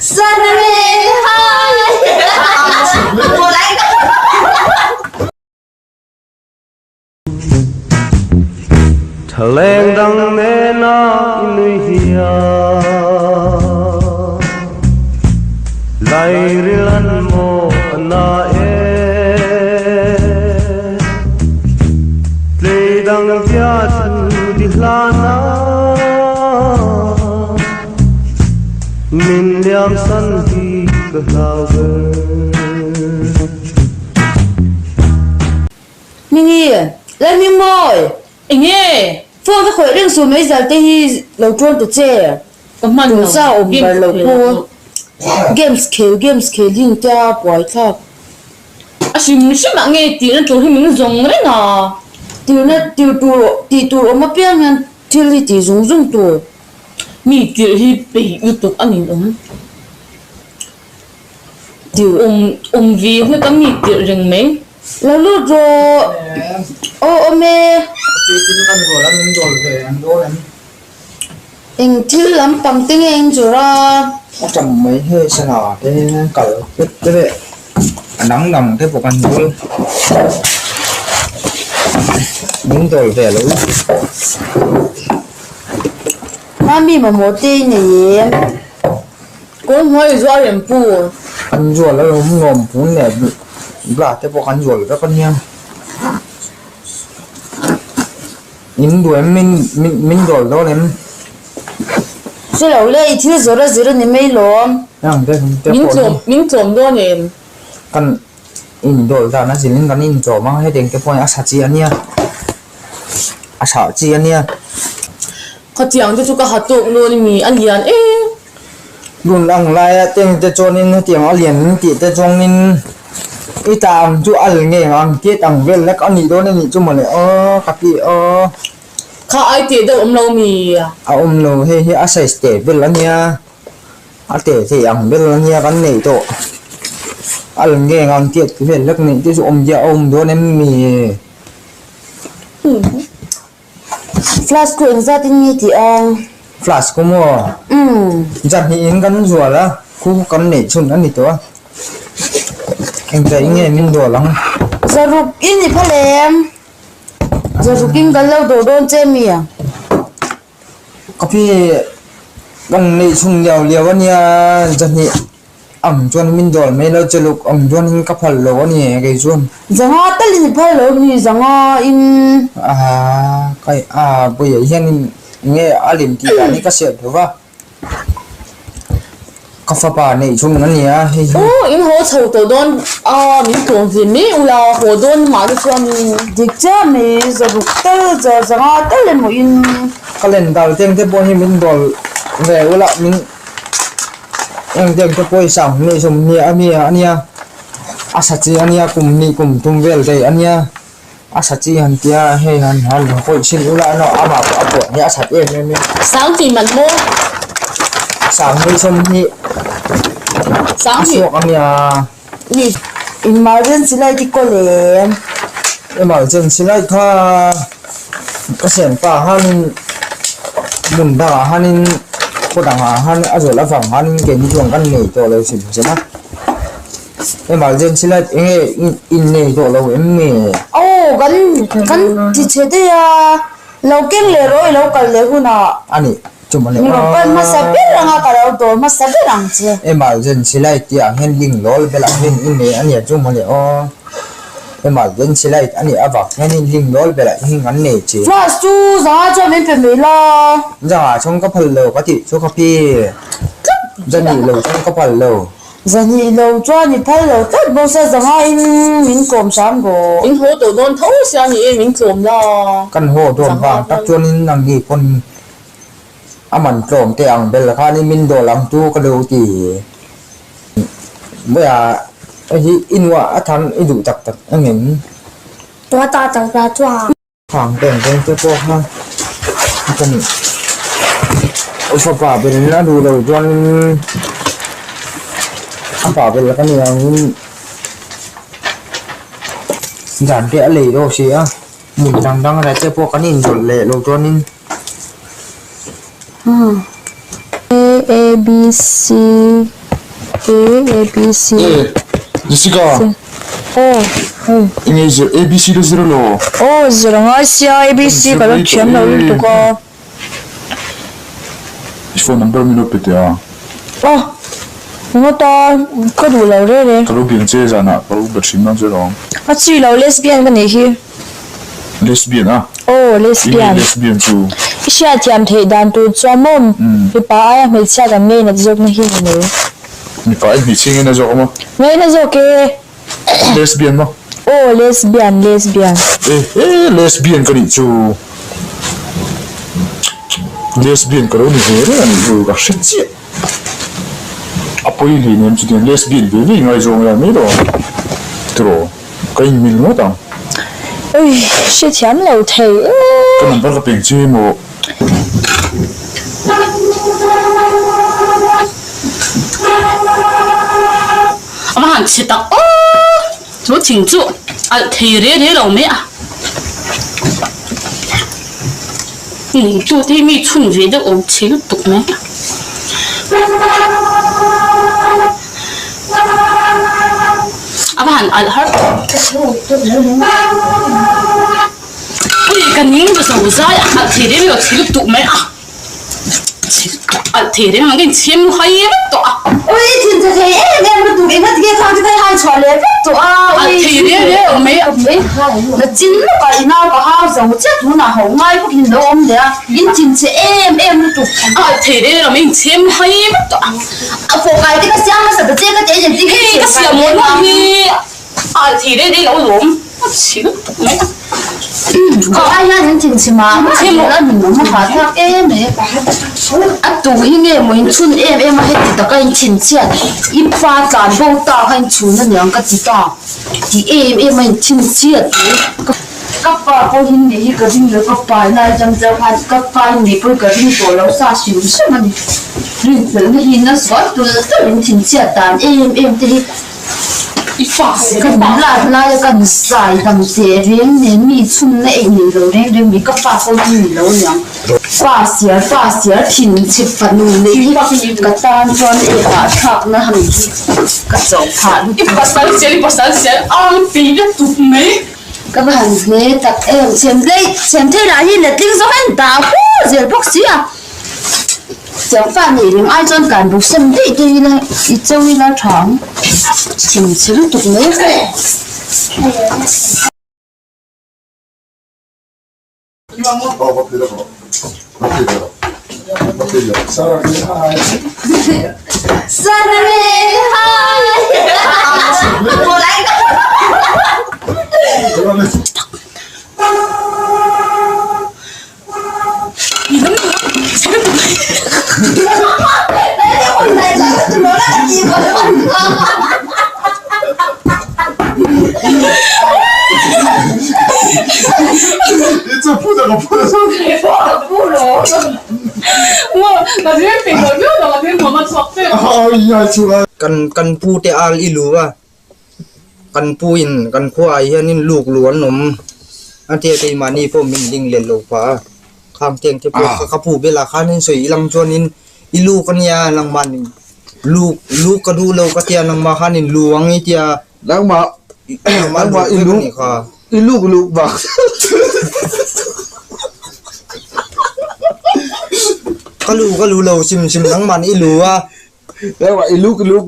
Thaleng dang nena i nui hian Lairil an maw a na e Tlei dang via chu ti hlan a Min liam san hi ka hlau ber. Hmingi, Lalhmingmawi! Enge? Phone ka khawih reng suh mai zal te hi lo ṭawn ta che. Ka hman lo. Tunsa awm bar lo khu. Games khel games khel hi engtia buai thlak. A hrim hrim ah nge tihna tur hi min zawng reng a. Tirna tir tur tih tur awm apiang hian thil hi tih zung zung tur. Mi tirh hi peih lutuk a ninawm. Awm awm ve hlek a mi tirh reng mai. Lo lut rawh. Aw awm e. Eng thil lampang te nge in zawrh a? A tam mai hei sana te kal pet te leh a dang dang te pawh kan dawl min dawl ve lo. Mami mamawh te i nei em? Kawl hnuai zual rem pu. Kan zual a lawm nuam pun leh bla te pawh kan zual vek a nia. In duh em min min dawl dawn em? Hre lo le i thil zawr a zir a ni mai lawm. Ang te te Min tlawm min tlawm dawn em? Kan in dawl dan a zilin kan in tlawm a hetiang te pawh hi a sa chi a nia. A sah chi a nia. Khatiang te chu ka ha tawk dawn a mi a lian em. Lun ang laia teng te chuanin hetiang a lian in tih te chuangin i ta ang chu al nge ang tiat ang vel lek a nih dawn a nih chu mawle aw ka ti aw. Kha ai teh deuh awm lo mi? A awm lo hei hi a size teh vel a nia a teh theih ang vel a nia kan neih tawh al nge ang tiat vel lek nih te chu awmzia a awm dawn em mi? Flask chu engzat in nge tih a? Flask ku maw? Umm. Zahnih in kan zual a, khu kan neih chhun a ni tawh a. Engzah in nge min dawl ang? Zaruk in i phal em? Zaruk in kan lo dawr dawn che mi a? Ka pi kan neih chhun liau liau a nia, zahnih ang chuan min dawl mai lo, cheluk ang chuanin ka phal lo a ni kei chuan. Zanga talin i phal lo mi, zanga in. Aa kai a buiah hianin enge a lem tih dan hi ka hriat lo va. Ka fapa neih chhun a ni a hei hi. Aw in haw chho tawh dawn a min tlawm ve mai ula haw dawn mah te chuan in. Dik chiah mai zaruk tal za zanga tal emaw in. Ka len dal teng te pawh hi min dawl ve ula min eng teng te pawh hi sang hnih sawm hnih a mi a nia a sa chi a nia kum hnih kum thum vel daih a nia a sa chi han tia hei han han pawih chhin ula amah pawh a pawh hi a that em em e. Sang tih man maw? Sang hnih sawmhnih a suak a nia. Ni emergency light i kawl em? Emergency light kha ka sianpa hanin hmun dangah hanin khaw dangah han a zawlh avang hanin keini chuan kan nei tawh lo hrim hrim a. Emergency light enge in nei tawh lo em nge? Aw kan kan ti chhe daih a, lo keng leh rawh i lo kal leh hunah. A nih chu mawle Mi rawn pan hmasa ber anga ka lo dawr hmasa ber ang che. Emergency light tih ah hian link lawl belah hian i nei a nia chu mawle aw. Emergency light a nih avang hian in link lawl belah hian kan nei che. Flash chu zanga chuan min pe mai la. Zanga chuan ka phal lo ka tih chu ka pi. Zani lo chuan ka phal lo. Zahnih lo chuan i phal lo tlat bawk sia zanga in min tlawm hram rawh. In haw tawh dawn tho sia ni e min tlawm la. Kan haw dawn vang tak chuan in ang hi pawn a man tlawm teh ang bel khan in min dawl ang chu ka lo ti. Vawiah hei hi i nuah a thang i duh tak tak ang em? Tua ta ta ta tua. Khang teng teng te pawh kha kan fapa ber in a duh loh chuan a pa ber ka ni ang in dan te a lei deuh si a hmun dang dang rai te pawh kan inzawlh leh loh chuan in. A A B C. A A B C E Jessica Aw hei Enge zir A B C la zir elaw? Aw zir a ngai sia A B C ka la thiam lo lutuk a. I phone number min lo pe teh a. Aw ngawt a ka duh lo reng reng. Ka lo biang che zanah ka lo be thin dawn che lawm. A chi lo lesbian ka nih hi. Lesbian a? Aw, lesbian. Enge lesbian chu? I hriatthiam theih dan tur chuan maw mipa aia hmeichhia kan ngeinat zawkna hi ni mai. Mipa aia hmeichhia ngeina zawk a maw? Ngeina zawk e. Lesbian maw? Aw, lesbian, lesbian. E he, lesbian ka nih chu. Lesbian ka lo ni ve reng a nih chu, ka hre chiah. A pawi hleinem chutiang lesbian ve ve i ngaizawng ila mai lo ang tiraw? Ka inmil ngawt ang. Ui, hrethiam lo thei e. Ka number ka peng che maw? A va han chhe tak aw! Chu thing chu alh thei re re lo mai a. Ningtu te hi mi chhun ve deuh awm chhe lutuk mai. A va han alh har Ui ka ning ta zo zai a alh thei reng lo chhe lutuk mai a. Chhe lutuk alh thei reng ang ka inchhiam lu hai vek tawh a. Ui thin tha thei em em lutuk engati nge khang te kha i hai chhuah leh vek tawh a. Alh thei reng reng lo mai a. Na chin lawk a i nau ka hau zo chiah tunah ho ngai bawk in lo awm leh a in thin chhe em em lutuk. A alh thei reng lo mai inchhiam lu hai vek tawh a. A fawh kai te ka siam hmasa ta che ka ti engtin nge Hei ka siam mawn mawn hi a alh thei reng reng lo lawm a chhe lutuk mai a. Ka ai hian in thin chhe mah mah zel a nun awm a hah thlak em e. A tu hi nge maw in chhun em em a heti taka in thin chhiat i pa tlan bo ta kha in chhun aniang ka ti ta ti em em a in thin chhiat mai. Ka pa pawh hi nih hi ka ring lo ka pa in ai chang chang khan ka pa in nih pawh hi ka ring tawh lo sa hrim hrim a ni. Rinhlelhna hi nasa tulh tulh in thinchhiat dan em em te hi ka lat laia kan zai dam teh reng nen mi chhunna eih nei lo reng reng mai ka pa pawh hi ni lo aniang. Pa siar pa siar thinchhe fanu neih hi ka tan chuan ei hahthlakna a nih hi ka chauh phah lutuk. I pasal sial i pasal sial ang pei lutuk mai. Ka va han hle tak em chhem daih chhem thei lah hi letling zawk a in dah hu zel bawk si a chiang fa nei reng ai chuan kan bu sem daih te ila i cho ila tha ang chhem chhe lutuk mai. Kan kan pu te al i lu a kan pu in kan khua ah hian in luk lu an awm a tia keimahni pawh min ding let lo phah a khang teng te pawh ka pu bulah khan in sawi ilang chuan in i luk ania nangmah nin luk luk ka duh lo ka tia nangmah khan in lu ang i tia nangmah nangmah i luk i luk luk bak ka lu ka lu lo sim sim nangmah i lu a nangmah i luk luk.